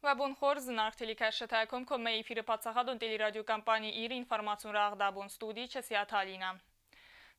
Уӕ бон хорз, зынаргъ телекӕсджытӕ, комкоммӕ эфиры паддзахадон телерадиокомпани «Ир» информацион рӕгъд абон студийы Часиаты Алинӕ.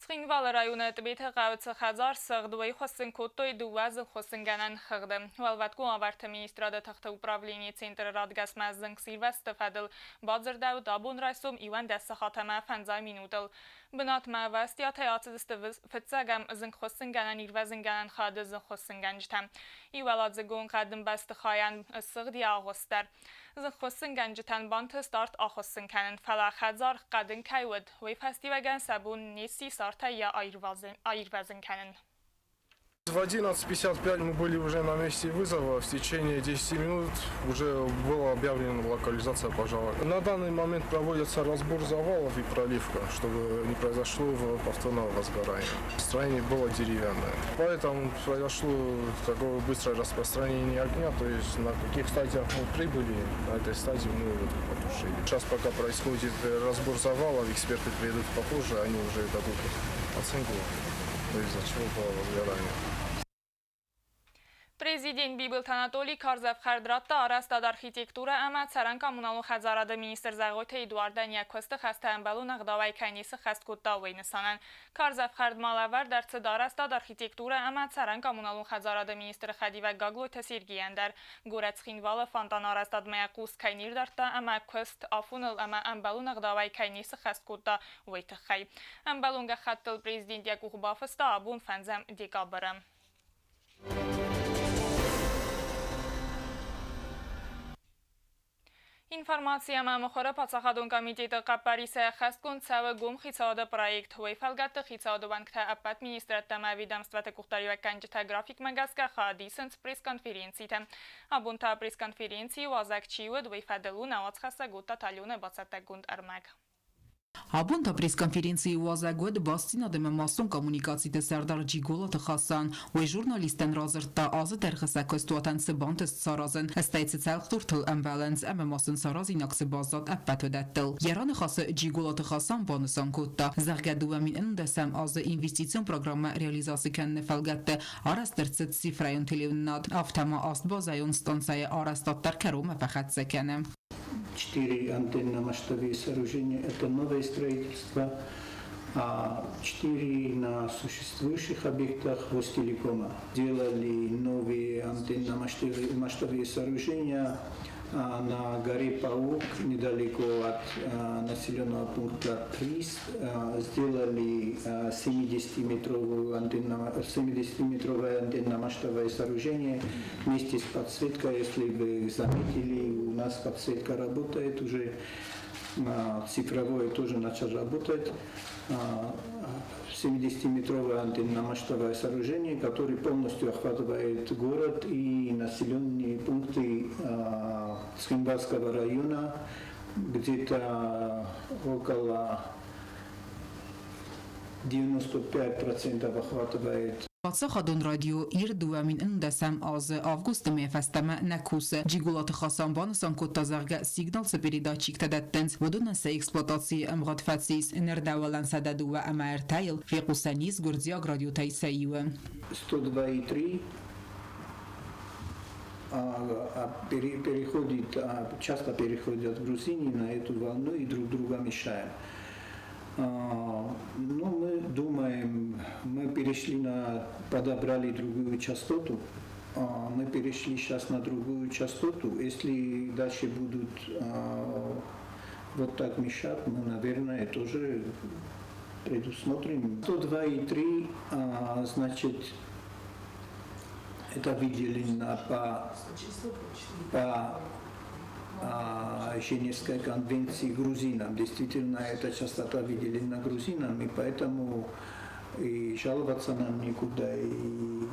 Цхинвалы районы Тъбеты хъӕуы цы хӕдзар сыгъд, уый хуыссын кодтой дыууӕ зынгхуыссынгӕнӕн хыгъды. Уӕлвӕткон уавӕрты министрады тыхты управленийы центры радгӕсмӕ зынгсирвӕзты фӕдыл бадзырдӕуыд абон райсом 11 сахат ӕмӕ фӕндзай минутыл. Бынатмӕ ӕвӕстиатӕй ацыдысты фыццӕгӕм зынгхуыссынгӕнӕн-ирвӕзынгӕнӕн хады зынгхуыссынгӕнджытӕ. Иуӕладзыгон хъӕдын бӕстыхайӕн ссыгъд йӕ агъуыст дӕр. Зынгхуыссынгӕнджытӕн бантыст арт ахуыссын кӕнын, фӕлӕ хӕдзар хъӕдын кӕй уыд, уый фӕстиуӕгӕн сӕ бон не сси артӕй йӕ аирвӕзын кӕнын. В 11:55 мы были уже на месте вызова. В течение 10 минут уже была объявлена локализация пожара. На данный момент проводится разбор завалов и проливка, чтобы не произошло повторного возгорания. Строение было деревянное. Поэтому произошло такое быстрое распространение огня. То есть на каких стадиях мы прибыли, на этой стадии мы его потушили. Сейчас пока происходит разбор завалов, эксперты приедут попозже, они уже дадут оценку, из-за чего было возгорание. Президент Бибылты Анатолий карз ӕфхӕрд радта арӕзтад, архитектурӕ ӕмӕ цӕрӕн коммуналон хӕдзарады министр Зӕгъойты Эдуардӕн йӕ куысты хӕстӕ ӕмбӕлон ӕгъдауӕй кӕй не сыххӕст кодта, уый нысанӕн. Карз ӕфхӕрд ма лӕвӕрд ӕрцыд арӕзтад, архитектурӕ ӕмӕ цӕрӕн коммуналон хӕдзарады министры хӕдивӕг Гаглойты Сергейӕн дӕр. Горӕт Цхинвалы фонтан арӕзтадмӕ йӕ хъус кӕй не рдардта ӕмӕ куыст афоныл ӕмӕ ӕмбӕлон ӕгъдауӕй кӕй не сыххӕст кодта, уый тыххӕй. Ӕмбӕлон гӕххӕттыл президент йӕ къух бафыста абон фӕндзӕм декабры. Информаци ӕмӕ мыхуыры паддзахадон комитеты хъӕппӕрисӕй ӕххӕстгонд цӕуы гом хицауады проект. Уый фӕлгӕтты хицауады уӕнгтӕ ӕппӕт министрӕдтӕ ӕмӕ ведомствӕты къухдариуӕггӕнджытӕ графикмӕ гӕсгӕ хайад исынц пресс-конференциты. Абон та пресс-конференцийы уазӕг чи уыд, уый фӕдыл у нӕ уацхӕссӕг Отта Талионы бацӕттӕгонд ӕрмӕг. Абон та пресс-конференцийы уазӕг уыд бастдзинад ӕмӕ массон коммуникациты сӕрдар Джиголаты Хасан. Уый журналисттӕн радзырдта, азы дӕргъы сӕ куыстуатӕн цы бантыст саразын, стӕй цы цӕлхдуртыл ӕмбӕлынц ӕмӕ ма сын саразинаг цы баззад, ӕппӕт уыдӕттыл. Йӕ раныхасы Джиголаты Хасан банысан кодта, зӕгъгӕ, 2011 азы инвестицион программӕ реализаци кӕныны фӕлгӕтты арӕзт ӕрцыд цифрӕйон телеуынынад, афтӕ ма аст базӕйон станцӕйы арӕзтад дӕр кӕронмӕ фӕхӕццӕ кӕны. Четыре антенно-мостовые сооружения – это новое строительство, а четыре на существующих объектах Ростелекома. Делали новые антенно-мостовые сооружения на горе Паук, недалеко от населенного пункта Трис, сделали 70-метровую антенно, 70-метровое антенно-мачтовое сооружение вместе с подсветкой. Если вы заметили, у нас подсветка работает уже, цифровое тоже начал работать. 70-метровое антенно-мачтовое сооружение, которое полностью охватывает город и населенные пункты Цхинвальского района, где-то около 95% охватывает. Паддзахадон радио Ир 2011 азы августы мӕй фӕстӕмӕ нӕ кусы. Джиголаты Хасан банысан кодта, зӕгъгӕ, сигнал цы передатчиктӕ дӕттынц, уыдонӕн сӕ эксплуатацийы ӕмгъуыд фӕцис. Ныр дӕуӕлӕн 102 ӕмӕ ӕртӕйыл фехъусӕн ис гуырдзиаг радиотӕй сӕ иуы. 102,3 переходит, часто переходят грузины на эту волну и друг друга мешаем. Ну, мы думаем, мы перешли на, подобрали другую частоту, мы перешли сейчас на другую частоту. Если дальше будут вот так мешать, мы, наверное, тоже предусмотрим. 102,3, значит, это выделено по Женевской конвенции грузинам. Действительно, эта частота выделена грузинам, и поэтому и жаловаться нам никуда, и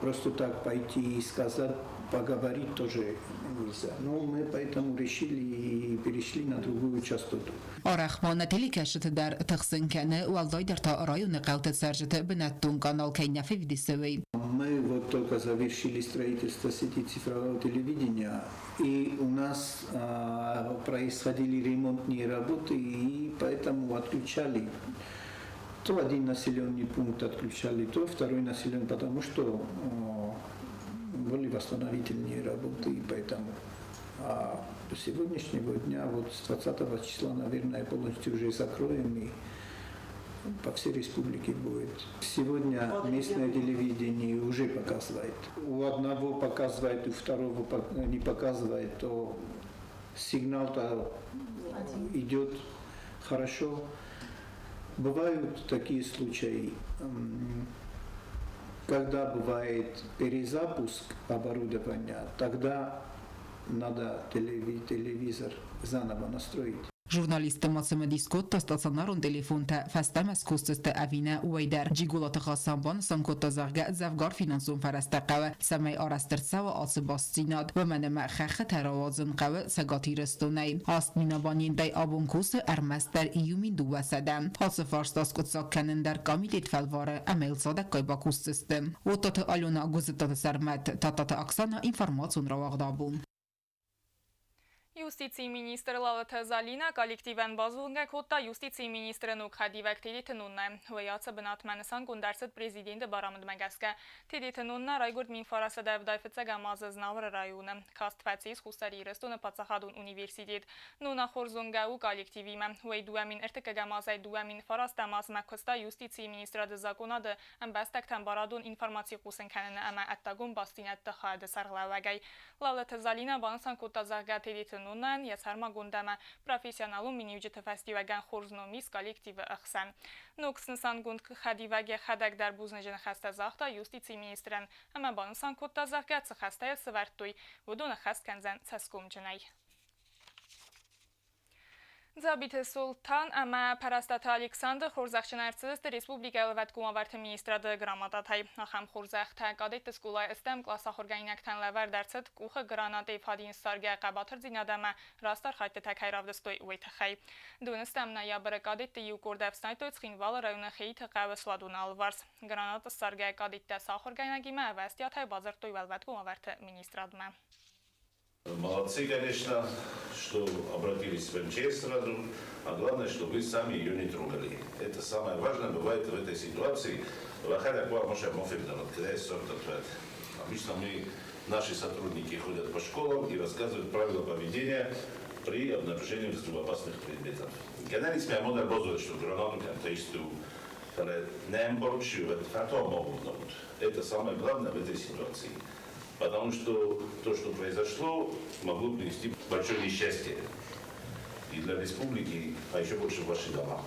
просто так пойти и сказать, поговорить тоже нельзя. Но мы поэтому решили и перешли на другую частоту. Арӕх ма нӕ телекӕсджыты дӕр тыхсын кӕны, уӕлдайдӕр та районы хъӕуты цӕрджыты бынӕттон канал кӕй нӕ февдисы, уый. Мы вот только завершили строительство сети цифрового телевидения, и у нас происходили ремонтные работы, и поэтому отключали то один населенный пункт отключали, то второй населенный, потому что были восстановительные работы, и поэтому. А до сегодняшнего дня, вот с 20 числа, наверное, полностью уже закроем и по всей республике будет. Сегодня местное телевидение уже показывает. У одного показывает, у второго не показывает, то сигнал-то идет хорошо. Бывают такие случаи, когда бывает перезапуск оборудования, тогда надо телевизор заново настроить. Журналистты ма цымыдис кодта стационарон телефонтӕ фӕстӕмӕ скусдзысты ӕви нӕ, уый дӕр. Джиголаты Хасан банысан кодта, зӕгъгӕ, дзӕвгар финансон фӕрӕзтӕ хъӕуы, цӕмӕй арӕзт ӕрцӕуа ацы бастдзинад. Уымӕн ӕмӕ хӕххытӕ рауадзын хъӕуы Цӕгат Ирыстонӕй. 8000 абонентӕй абон кусы ӕрмӕстдӕр 1200. Ацы фарст аскъуыддзаг кӕнын дӕр комитет фӕлвары ӕмӕ йыл цадӕггай бакусдзысты. Оттаты Алена, Гуызыттаты Сӕрмӕт, Тадтаты Оксана, информацион рауагъд абон. Юстицийы министр Лалыты Залинӕ коллективӕн базонгӕ кодта юстицийы министры ног хӕдивӕг Тедеты Ноннӕ. Уый ацы бынатмӕ нысангонд ӕрцыд президенты барамындмӕ гӕсгӕ. Тедеты Ноннӕ райгуырд 1975 азы Знауыры районы. Каст фӕцис Хуссар Ирыстоны паддзахадон университет. Нонна хорз зонгӕ у коллективимӕ. Уый 2001 азӕй 2009 азмӕ куыста юстицийы министрады законады ӕмбӕстӕгтӕн барадон информаци хъусын кӕныны ӕмӕ ӕддагон бастдзинӕдты хайады сӕргълӕууӕгӕй. Лалыты Залинӕ банысан кодта, зӕгъгӕ, Тедеты Ноннӕйӕн йӕ сӕрмагонд ӕмӕ профессионалон миниуджыты фӕстиуӕгӕн хорз ном ис коллективы ӕхсӕн. Ног снысангонд хӕдивӕг йӕхӕдӕг дӕр бузныджы ныхӕстӕ загъта юстицийы министрӕн ӕмӕ банысан кодта, зӕгъгӕ, цы хӕстӕ йыл сӕвӕрдтой, уыдон ӕххӕст кӕндзӕн цӕсгомджынӕй. Дзабиты Султан ӕмӕ Пӕрӕстаты Александр хорзӕхджын ӕрцыдысты республикӕйы уӕлвӕткон уавӕрты министрады грамотатӕй. Ахӕм хорзӕхтӕ кадетты скъолайы ӕстӕм къласы ахуыргӕнинӕгтӕн лӕвӕрд ӕрцыд къухы гранатӕй фадин ссаргӕ хъӕбатырдзинад ӕмӕ раст архайдтытӕ кӕй равдыстой, уый тыххӕй. Дыууынӕстӕм ноябры кадетты иу къорд ӕфснайдтой Цхинвалы районы Хеиты хъӕуы суадоны алыварс. Гранат ссаргӕ кадеттӕ сӕ ахуыргӕнӕгимӕ ӕвӕстиатӕй бадзырдтой уӕлвӕткон уавӕрты министрадмӕ. Молодцы, конечно, что обратились в МЧС сразу, а главное, что вы сами ее не трогали. Это самое важное бывает в этой ситуации. Обычно мы, наши сотрудники ходят по школам и рассказывают правила поведения при обнаружении взрывоопасных предметов. Это самое главное в этой ситуации. Потому что то, что произошло, могло принести большое несчастье и для республики, а еще больше в ваши дома.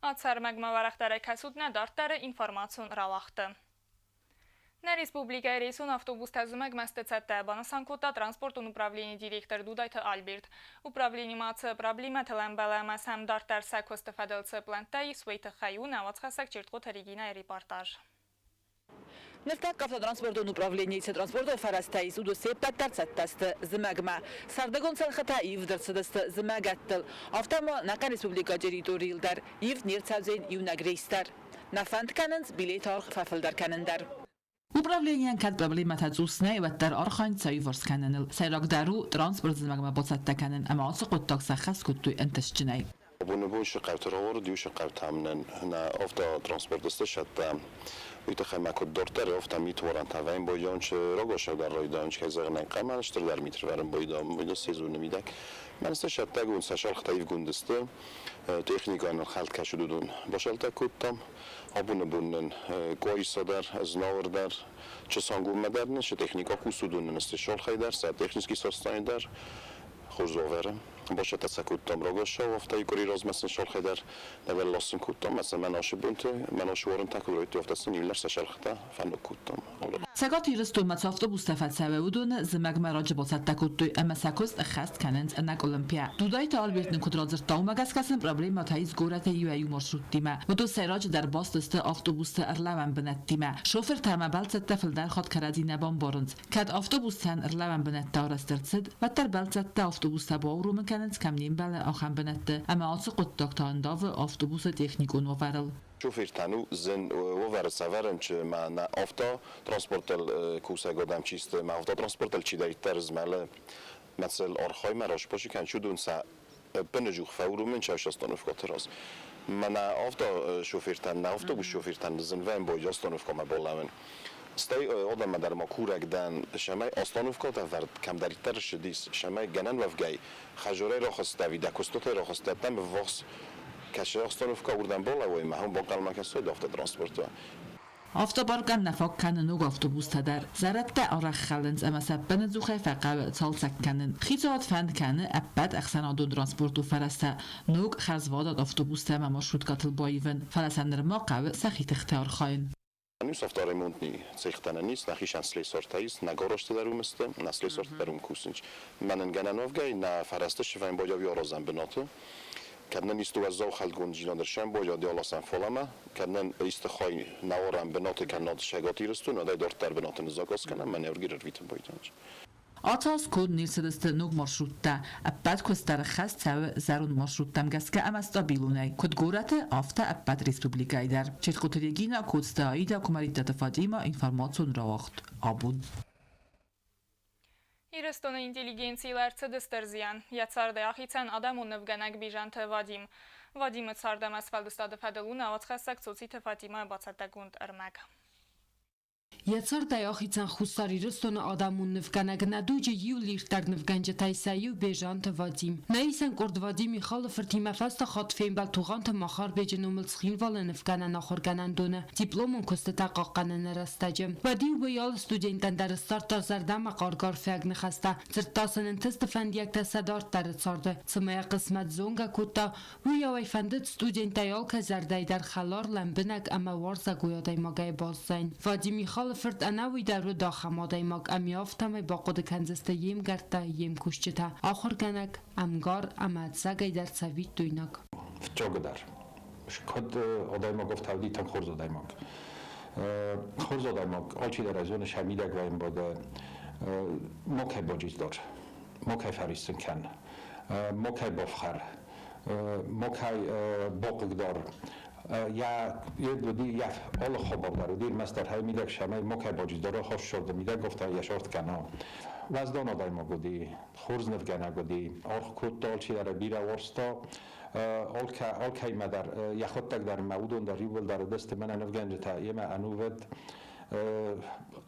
Ацы ӕрмӕгмӕ уӕрӕхдӕрӕй кӕсут нӕ дарддӕры информацион рауагъдты. Нӕ республикӕйы рейсон автобустӕ зымӕгмӕ сты цӕттӕ, банысан кодта транспортон управленийы директор Дудайты Альберт. Управленимӕ цы проблемӕтыл ӕмбӕлы ӕмӕ сӕм дарддӕр сӕ куысты фӕдыл цы плӕнттӕ ис, уый тыххӕй у нӕ уацхӕссӕг Чертхъоты Регинӕйы репортаж. Ныртӕккӕ автотранспортон управленийы цы транспортон фӕрӕзтӕ ис, уыдон се ппӕт дӕр цӕттӕ сты зымӕгмӕ. Сӕрдыгон цӕлхытӕ ивд ӕрцыдысты зымӕгӕттыл. Афтӕ ма нӕхъӕн республикӕйы территорийыл дӕр ивд не рцӕудзӕн иунӕг рейс дӕр. Нӕ фӕнд кӕнынц билеты аргъ фӕфылдӕр кӕнын дӕр. Управленийӕн кӕд проблемӕтӕ цъус нӕй, уӕддӕр архайынц сӕ иуварс кӕныныл. Сӕйрагдӕр у транспорт зымӕгмӕ бацӕттӕ кӕнын ӕмӕ ацы хъуыддаг сӕххӕст кодтой ӕнтыстджынӕй. Абоны бон шы хъӕуты рауарыд, иу шы хъӕутӕм нын нӕ автотранспорт сӕттӕ. Уый тыххӕй ма куыд дарддӕр афтӕ митуарӕнтӕ вӕййын бойдон чи рагосӕгдар райдайын, кӕй зӕгъын ӕй хъӕуы, стырдӕр митрвӕрын бойдон сезоны мидӕг. Мӕн сӕ сӕттӕгон сӕ сӕлхтӕ ивгонд сты, техникӕйӕн хӕлд кӕсыд уыдон басӕлтӕ кодтам. Абоны бон нын Къуайса дӕр, Знауыр дӕр, Чысангоммӕ дӕр нын шы техникӕ кусы, уыдон нын сты сӕлхӕй дӕр, сӕ технический составы дӕр хорз уавӕры. Басӕттӕ сӕ кодтам рагосау, афтӕ къуыри размӕ сын сӕлхӕй дӕр нӕвӕлласын кодтам, ӕмӕ мӕн ашы бонты, мӕн ашы уарынтӕ куыд райдыдтой, афтӕ сын иунӕг сӕ сӕлхытӕ фӕног кодтам. Цӕгат Ирыстонмӕ цы автобустӕ фӕцӕуы, уыдоны зымӕгмӕ раджы бацӕттӕ кодтой ӕмӕ сӕ куыст ӕххӕст кӕнынц ӕнӕкъуылымпыйӕ. Дудайты Альберт нын куыд радзырдта, уымӕ гӕсгӕ сын проблемӕтӕ ис горӕты иуӕй-иу маршруттимӕ. Уыдон сӕйраджыдӕр баст сты автобусты ӕрлӕууӕн бынӕттимӕ. Шофыртӕ ӕмӕ бӕлццӕттӕ фылдӕр хатт кӕрӕдзи нӕ бамбарынц. Кӕд автобустӕн ӕрлӕууӕн бынӕттӕ арӕзт ӕрцыд, уӕддӕр бӕлццӕттӕ автобустӕ бауромын кӕнынц, кӕм не мбӕлы, ахӕм бынӕтты, ӕмӕ ацы хъуыддаг та ӕндавы автобусы техникон уавӕрыл. Шофыртӕн у зын уавӕры сӕвӕрын, чи ма нӕ автотранспортыл кусӕг адӕм чи сты, ма автотранспортыл чидӕриддӕр змӕлы, мӕцыл архаймӕ распаши кӕн чудун сӕ ӕппынӕдзух фӕуромын чаущ остановкӕты раз. Мӕнӕ автошофыртӕн, нӕ автобусшофыртӕн зын вӕййы остановкӕмӕ балӕууын. Стӕй адӕммӕ дӕр ма курӕг дӕн, цӕмӕй остановкӕтӕ ӕвӕрд кӕмдӕриддӕр ссыдис, цӕмӕй гӕнӕн уӕвгӕй хӕдзарӕй рахызтӕ ӕви дӕ куыстуатӕй рахызтӕ, дӕм ӕввахс кӕцы остановкӕ, уырдӕм балӕууай ӕмӕ уым банхъӕлмӕ кӕсай дӕ автотранспортмӕ. Автобаркӕн нӕ фаг кӕны ног автобустӕ дӕр. Зӕрӕдтӕ арӕх хӕлынц ӕмӕ сӕ ӕппынӕдзухӕй фӕхъӕуы цалцӕг кӕнын. Хицауад фӕнд кӕны ӕппӕт ӕхсӕнадон транспорты фӕрӕзтӕ ног хӕрзвадат автобустӕ ӕмӕ маршруткӕтыл баивын, фӕлӕ сӕ нырма хъӕуы сӕхи тыхтӕй архайын. Нус авторемонтный цехтӕ нын ис, нӕхицӕн слесортӕ ис, нӕ гаражты дӕр уым сты, нӕ слесортӕ дӕр уым кусынц. Мӕнӕн гӕнӕн уӕвгӕй, нӕ фӕрӕзты сывӕн бодяви аразӕн бынаты. Кӕд нын исты уӕззау хӕлдгонддзинад ӕрсӕмбӕлд, аласӕн фалӕмӕ, кӕд нын исты хай нӕ арӕн бынаты кӕнӕд Цӕгат Ирыстон, уӕд ӕй дарддӕр бынаты ныззакъаз кӕнӕм, мӕнӕ ӕргир ӕрвитын байдайынц. Ацы аз конд не рцыдысты ног маршруттӕ. Ӕппӕт куыст дӕр ӕххӕст цӕуы зӕронд маршруттӕм гӕсгӕ ӕмӕ стабилонӕй, куыд горӕты, афтӕ ӕппӕт республикӕйы дӕр. Четкъуты Регина, Коцты Аидӕ, Куымӕридтаты Фатимӕ, информацион рауагъд абон. Ирыстоны интеллигенцийыл ӕрцыд стыр зиан. Йӕ цардӕй ахицӕн адӕмон нывгӕнӕг Бежанты Вадим. Вадимы цард ӕмӕ сфӕлдыстады фӕдыл у нӕ уацхӕссӕг Цоциты Фатимӕ бацӕттӕгонд ӕрмӕг. Йӕ цардӕй ахицӕн Хуссар Ирыстоны адӕмон нывгӕнӕг, нӕ дуджы иу лирддӕр нывгӕнджытӕй сӕ иу Бежанты Вадим. Нӕ исӕн къорд Вадим Михалы фыртимӕ фӕстаг хатт фембӕлд Тугъанты Махарбеджы номыл Цхинвалы нывгӕнӕн ахуыргӕнӕндоны дипломон куыстытӕ хъахъхъӕныны рӕстӕджы. Уӕд-иу уый алы студенттӕн дӕр ссардта зӕрдӕмӕ хъаргӕ арфиаг ныхӕстӕ, дзырдта сын ӕнтысты фӕндиӕгтӕ сӕ дарддӕры царды, цыма йӕ хъысмӕт зонгӕ кодта, уыйау ӕй фӕндыд студенттӕй алкӕй зӕрдӕйы дӕр хӕлар, лӕмбынӕг ӕмӕ уарзӕгой адӕймагӕй баззайын. Вадим Михалы фырт ӕнӕуый дӕр уыд ахӕм адӕймаг, ӕмӕ афтӕмӕй бахъуыды кӕндзысты йе мгӕрттӕ, йе мкусджытӕ, ахуыргӕнӕг, ӕмгар ӕмӕ ӕцӕгӕйдӕр цӕвиттойнаг. Фыццагдӕр, куыд адӕймаг ӕфтауди, тынг хорз адӕймаг. Хорз адӕймаг алчидӕр ӕй зоны, сӕ мидӕг вӕййын бады макӕй баджиздор, макӕй фӕриссын кӕн, макӕй бафхӕр, макӕй бахъыгдар. Йӕ уыди йӕ алы хабар дӕр уыди ӕрмӕстдӕр хӕй мидӕг сӕмӕй макӕй баджиздор, хорз сорды мидӕг афтӕ йӕ сорт кӕна. Уӕздан адӕймаг уыди, хорз нывгӕнӕг уыди, аргъ кодта алчидӕр бирӕ уарзта. Алкӕимӕ дӕр йӕхуыдтӕг дӕр ӕмӕ уыдон дӕр иууылдӕр уыдысты мӕнӕ нывгӕнджытӕ, йемӕ ӕнувыд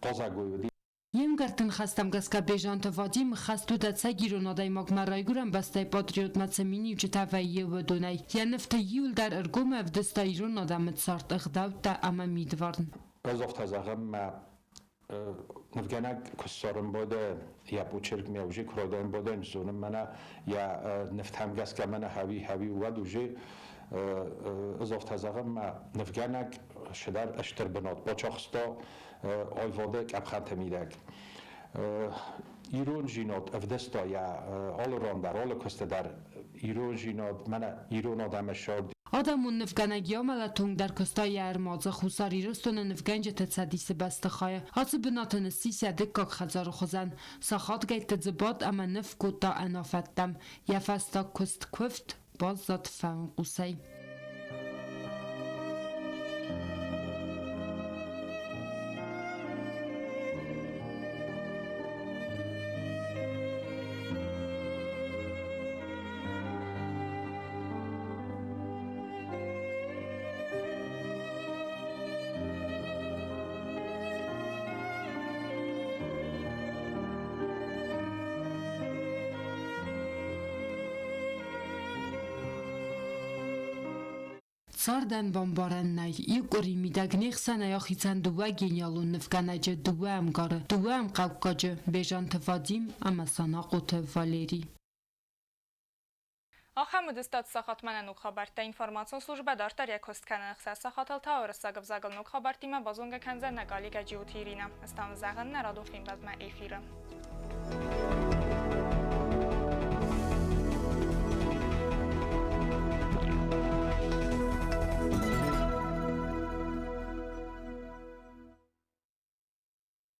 хъазӕгой уыди. Йе мгӕртты ныхӕстӕм гӕсгӕ Бежанты Вадим хӕст уыд ӕцӕг ирон адӕймагмӕ райгуырӕн бӕстӕйы патриотмӕ цы миниуджытӕ вӕййы, уыдонӕй. Йӕ нывты иуылдӕр ӕргом ӕвдыста ирон адӕмы цард, ӕгъдӕуттӕ ӕмӕ мидварн. Ӕз афтӕ зӕгъӕм, мӕ нывгӕнӕг куы ссарын боде, йӕ почерк ме уже куы райдайын боден зонын мӕнӕ йӕ нывтӕм гӕсгӕ мӕнӕ хӕви хӕви уӕд уже ӕз афтӕ зӕгъӕм, мӕ нывгӕнӕг шыдӕр стыр бынат бацахста аивады къӕпхӕнты мидӕг. Ирон зинад ӕвдыста йӕ алы ран дӕр, алы куысты дӕр ирон зинад, мӕнӕ ирон адӕмы сӕрд. Адӕмон нывгӕнӕг Ямала тынгдӕр куыста йӕ ӕрмадзы Хуссар Ирыстоны нывгӕнджыты цӕдисы бӕстыхайы. Ацы бынаты ныссис йӕ дыккаг хӕдзары хуызӕн. Сахатгӕйтты дзы бадт ӕмӕ ныв кодта ӕнафӕттӕм. Йӕ фӕстаг куыст куывд баззад фӕнкъусӕй. Цардӕн бамбарӕн нӕй, иу къуыри мидӕг не хсӕнӕй ахицӕн дыууӕ гениалон нывгӕнӕджы, дыууӕ ӕмгары, дыууӕ ӕмхъӕуккаджы, Бежанты Вадим ӕмӕ Санахъоты Валери. Ахӕм уыдысты сахатмӕ нӕ ног хабӕрттӕ. Информацион службӕ дарддӕр йӕ куыст кӕны. Ӕхсӕз сахатыл та уырыссаг ӕвзагыл ног хабӕрттимӕ базонгӕ кӕндзӕн нӕ коллегӕ Джиоты Иринӕ. Ӕз та уын зӕгъын нӕ радон фембӕлдмӕ эфиры.